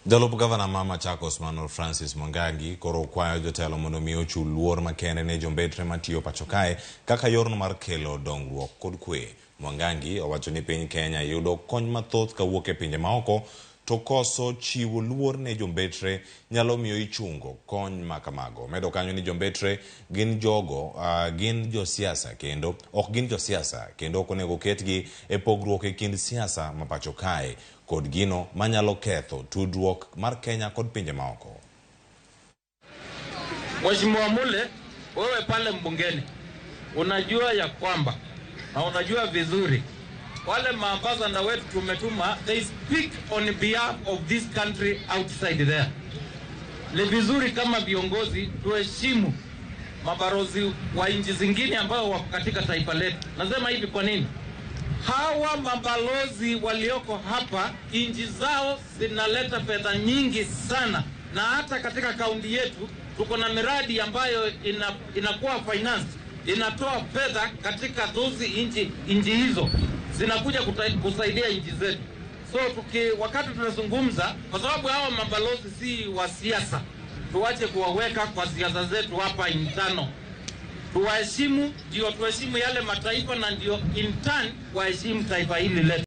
Jalup gavana ma Machakos Manuel Francis Mwangangi koro kwayo jotelo mondo mi ochul luor makende ne jombetre matiyo pacho kae kaka yorno mar kelo dongruok kod kwe. Mwangangi owacho ni piny Kenya yudo kony mathoth kawuok e pinje maoko to koso chiwo luor ne jombetre nyalo miyo ichungo kony ma kamago. Omedo kanyo ni jombetre gin jogo gin josiasa kendo ok gin josiasa kendo ok onego ketgi e pogruok e kind siasa ma pacho kae kod gino manyalo ketho tudruok mar Kenya kod pinje maoko. Mheshimiwa Mule, wewe pale mbungeni unajua ya kwamba na unajua vizuri wale maambasada wetu tumetuma, they speak on behalf of this country outside there. Ni vizuri kama viongozi tuheshimu mabalozi wa nchi zingine ambao wako katika taifa letu. Nasema hivi kwa nini? Hawa mabalozi walioko hapa nchi zao zinaleta fedha nyingi sana, na hata katika kaunti yetu tuko na miradi ambayo inakuwa finance inatoa fedha katika those nchi hizo zinakuja kusaidia nchi zetu. So wakati tunazungumza, kwa sababu hawa mabalozi si wa siasa, tuache kuwaweka kwa siasa zetu hapa intano. Tuwaheshimu, ndio tuheshimu yale mataifa, na ndio in turn waheshimu taifa hili letu.